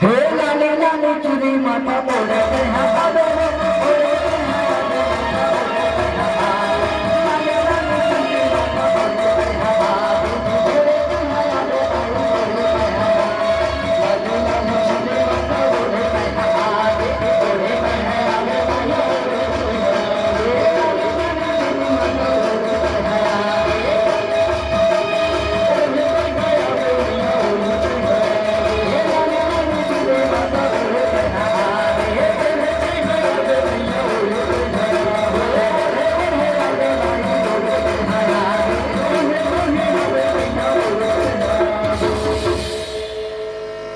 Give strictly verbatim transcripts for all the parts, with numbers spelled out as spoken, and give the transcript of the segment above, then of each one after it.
हे लाली लाली चुरी माता मोरे पे हवा दे रे।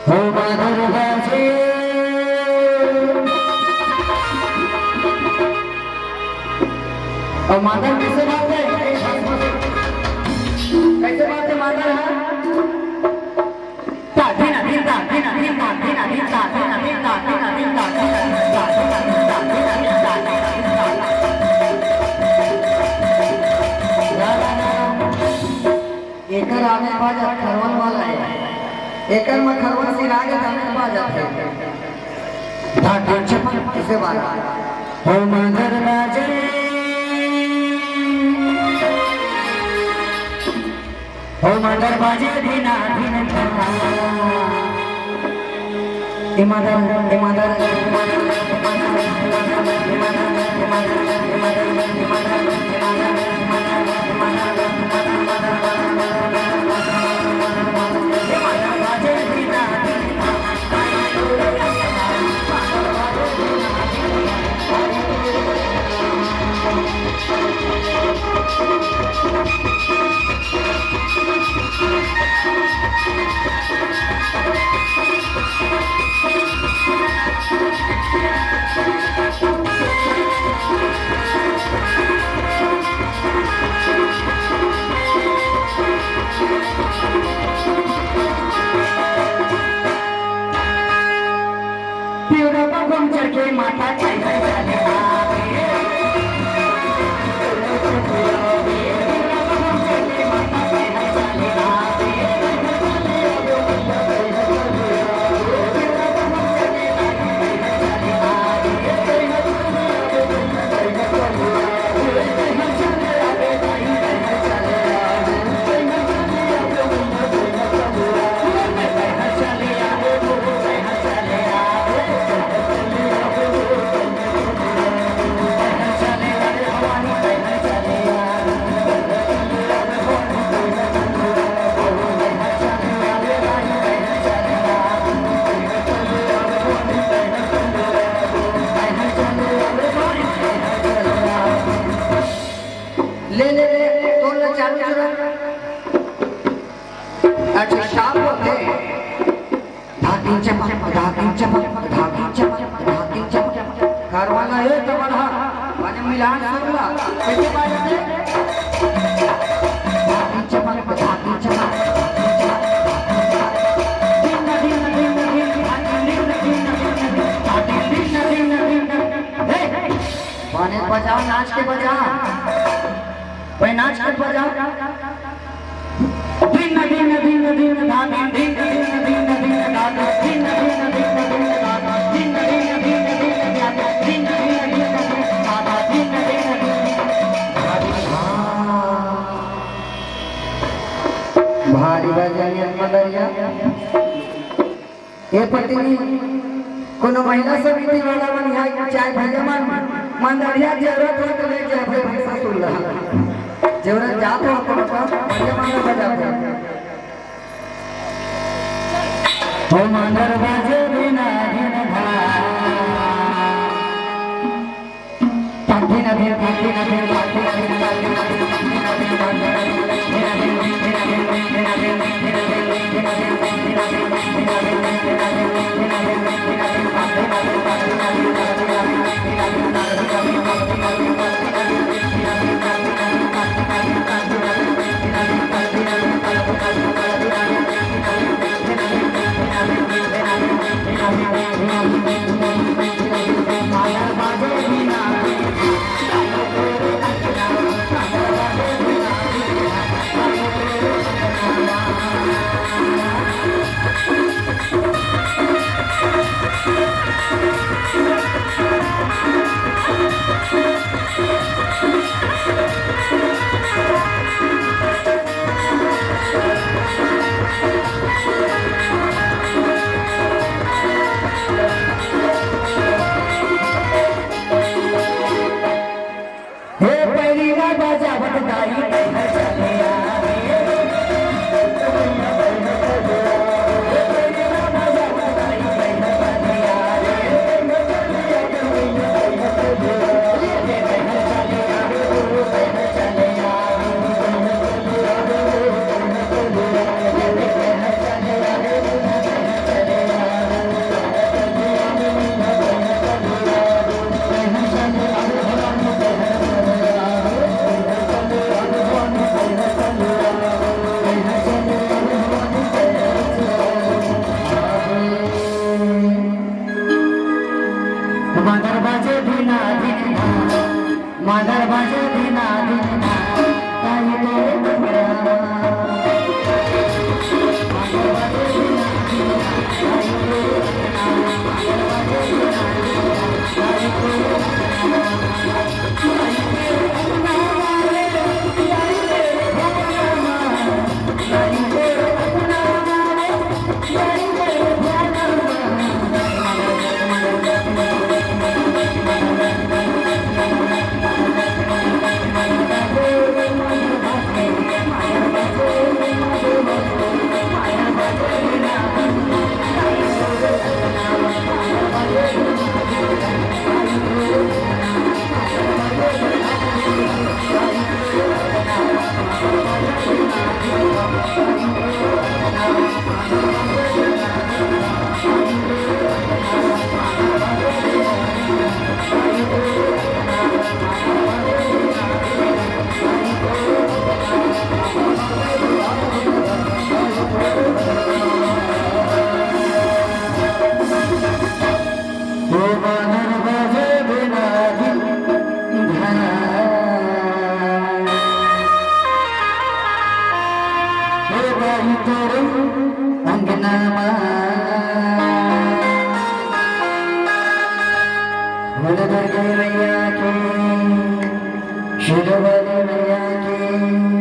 हो माधर बाजे। और माधर कैसे बात है? कैसे बात है माधर, हाँ? एकर आने बाजा खरवन वाला है। एकर म खरवन सिरा के आने बाजा है। ढाक ढाक चपक किसे बारा। हो माधर बाजे। हो माधर बाजे धीना धीन। ए माधर, ए माधर। पिउरा बगम चढ़ के माथा खाई। ले, ले, ले, तोर ला चालू करो। अच्छा, शाम होथे। धाकिन चपक, धाकिन चपक, धाकिन चपक, धाकिन चपक। घर वाला ए तबला, माने मिलान सुन ला। कैसे बाजथे? धाकिन चपक, धाकिन चपक, धाकिन चपक, धाकिन चपक। दिन, दिन, दिन, दिन, धाकिन, दिन, दिन, दिन, धाकिन, दिन, दिन, दिन। हे! बने बजाओ, नाच के बजाओ। भाई, नाच के बजाओ। दिन, दिन, दिन, दिन, धाकिन, दिन, दिन, भारी बजनियन मंदरिया। ए पत्नी कोनो महिला समिति वाला मन यहाँ, चाहे भैया मन मंदरिया जरूरत हो तो ले जाए भाई, भैया सुन रहा। जरूरत जात हो कोनो का, भैया मन बजा दो। ओ मंदर बाजे बिना दिन भा। अंगना मा। बोल दुर्गे मैया की, शेरों वाली मैया की।